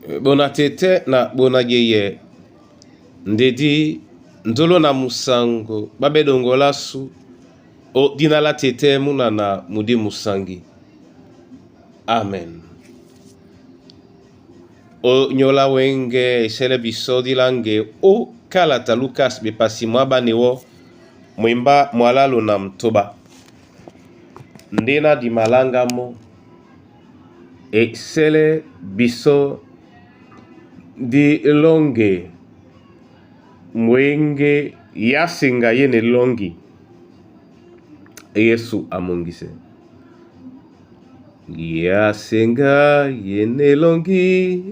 Bona tete na bona yeye ndedi ndolo na musango babedongolasu o dina la tete munana mudi musangi. Amen. O nyola wenge esele biso dilange o kalata Lukas bepasi mwa bane wo mwemba mwalalu na mtoba. Ndena di malanga mo esele biso di longe mwenge yasenga ye ne longi Yesu amongise. Yasenga ye ne longi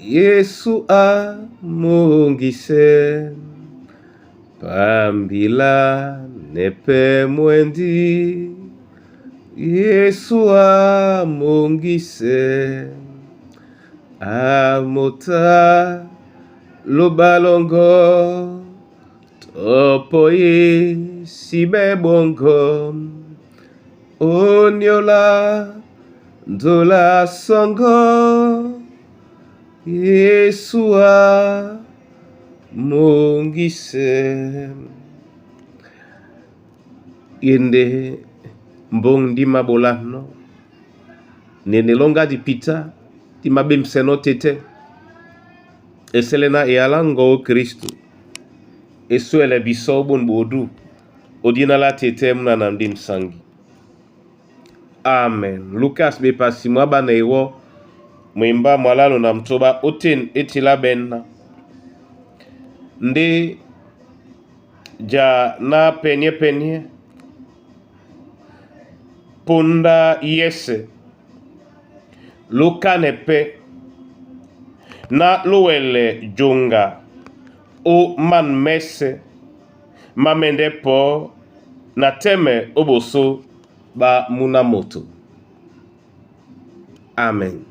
Yesu amongise. Pambila nepe mwendi Yesu amongise. Amota lobalongo topoi sibe bongo oniola ndola songo Yesu amongise. Yende mbong ndima bolano nene longa di pita di mabemseno tete eselena eyalango o Kristu esuele biso bun bodu odina la tete munana ndi msangi. Amen. Lukas bepasi mwa bana ewo mwimba mwalalo na mtoba oten etila benna nde ja na penye penye punda yese lukane pe na luwele junga o man mese mamende po na teme oboso ba muna moto. Amen.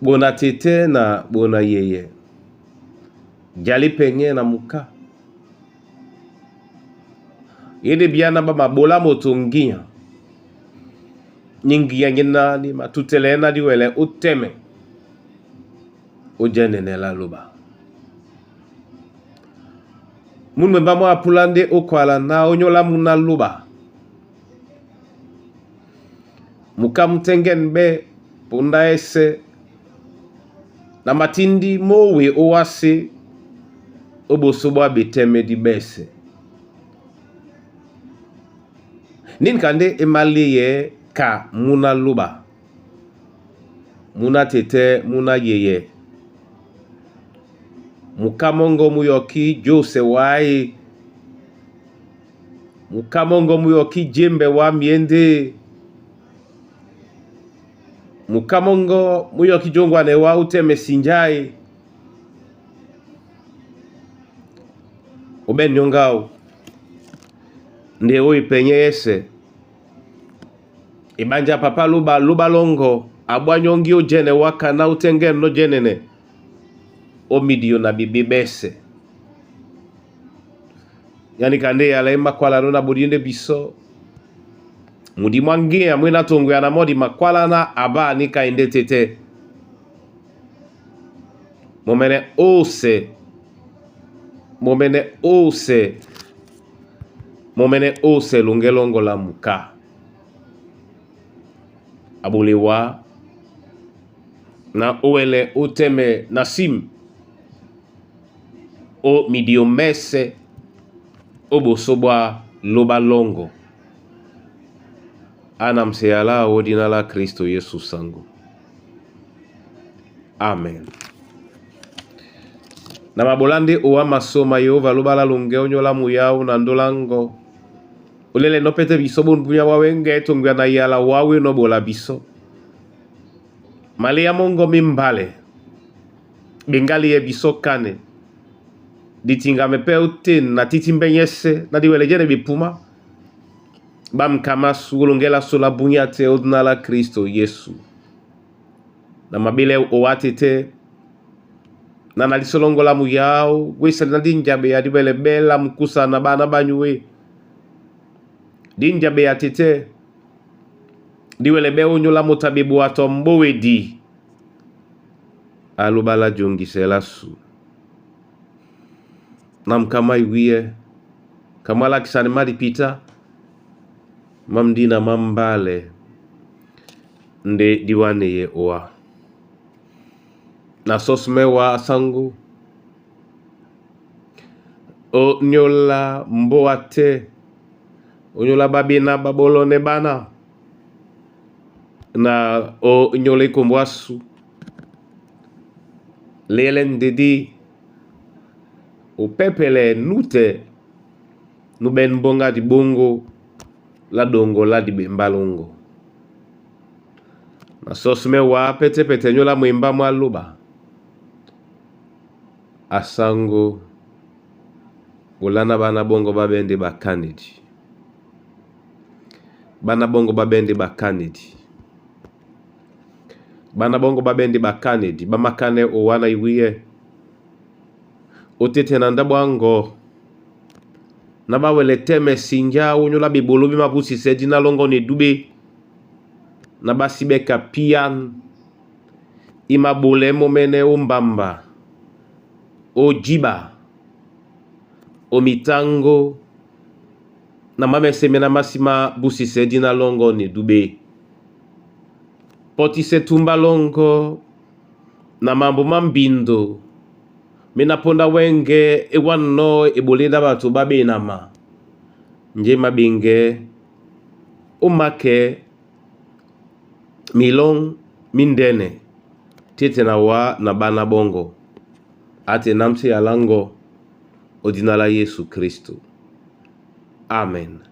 Bona tete na bona yeye jali penye na muka yede biana ba mabola moto nginya nyingi nyina ni matutele na diwele uteme ojenene la loba mun mwemba mwa apula nde okwala na onyola muna loba muka mutengen be punda ese na matindi mowe owase oboso bwa beteme di bese nin kande emali ye ka muna loba muna tete muna yeye mukamongo muyoki jose wai mukamongo muyoki jembe wa miende mukamongo muyoki jongwane wa uteme sinjai oben nyongao nde oyo penye yese ibanja papa luba luba longo abwanyongi ojene wakana utenge no jenene omidio na bibi bese yani kande yala makwala no na bodinde biso mudi mwangia mwina tongo ya na modi makwala na aba ni kainde tete momene ose momene ose momene ose lungelongo la muka abulewa na owele oteme na sim o midiomese oboso bwa loba longo ana mseyala odina la Kristo Yesu sango. Amen. Na mabolande owa masoma Yehova lobala lunge onyola muyau na ndolango olele no pete biso bunbunya wawenge tongwa na yala wawe no bola biso malia mongo mimbale bengali ye biso kane ditinga mepe ute na titi mbenyese na diwele jene bipuma bamkama sulongela sola bunya te odina la Kristo Yesu na mabele owatete na nalisolongola muyau wesali na dinjabe ya dibele bela mukusa na bana banyuwe dinjabe ya tete Di wɛlɛ ɓɛ́ ónyólá moto a ɓeboa tɔ mbówedi a lóɓa lá joŋgisɛ lásu. Na mkama iwíyɛ́, ka má lákisanɛ má dipitá, má mdina má mbálɛ ndé dí wáneyɛ́ ówá. Na sɔ́smɛ́ wá asáŋgó, ó nyóla mbóa tɛ́, ó nyóla ɓáɓéná ɓá ɓɔ́lɔnɛ́ ɓána, na ó nyóla ekombo ásu, leyɛlɛ ndedí, o pɛ́pɛlɛ nútɛ núɓɛ́n mbóŋga á diɓóŋgó lá ɗoŋgo lá diɓembá lóŋgô. Na sɔ́smɛ́ wá pɛ́tɛ́-pɛtɛ nyóla mwembá mwá lóɓa, asáŋgó olá ná ɓána ɓɔ́ŋgɔ̄ ɓá ɓɛ́ ndé ɓakánedi. Ɓána ɓɔ́ŋgɔ̄ ɓá ɓɛ́ ndé ɓakánedi. Ɓána ɓɔ́ŋgɔ̄ ɓá ɓɛ́ ndé ɓakánedi, ɓá mákánɛ́ owá na iwíyɛ́. Ó tétɛ na ndáɓo á ŋgɔ, ná ɓá wɛlɛ tɛ́mɛ sinjá ónyólá ɓeɓoló ɓé mabúsisɛ́ díná lɔ́ŋgɔ́ na edúɓé, na ɓá sí ɓɛ́ ka píán i maɓolɛɛ́ mɔ́mɛ́nɛ́ ó mbamba, ó jíɓa, ó mitáŋgó, na má mɛsɛ́mɛ́ ná má sí mábúsisɛ́ díná lɔ́ŋgɔ́ na edúɓé. Pɔ́tísɛ́ túmbá lɔ́ŋgɔ́ na mambo má mbindo mé ná póndá wɛ́ŋgɛ̄ é wánɔ̄ eɓolédá ɓato ɓá ɓénama, njé maɓeŋgɛɛ́ ó mākɛɛ́ milɔ́ŋ mí ndɛ́nɛ tete na wá na ɓána ɓɔ́ŋgɔ̄. A te námsí yala ŋgɔ́ ó dina lá Yésu Kristo. Amen.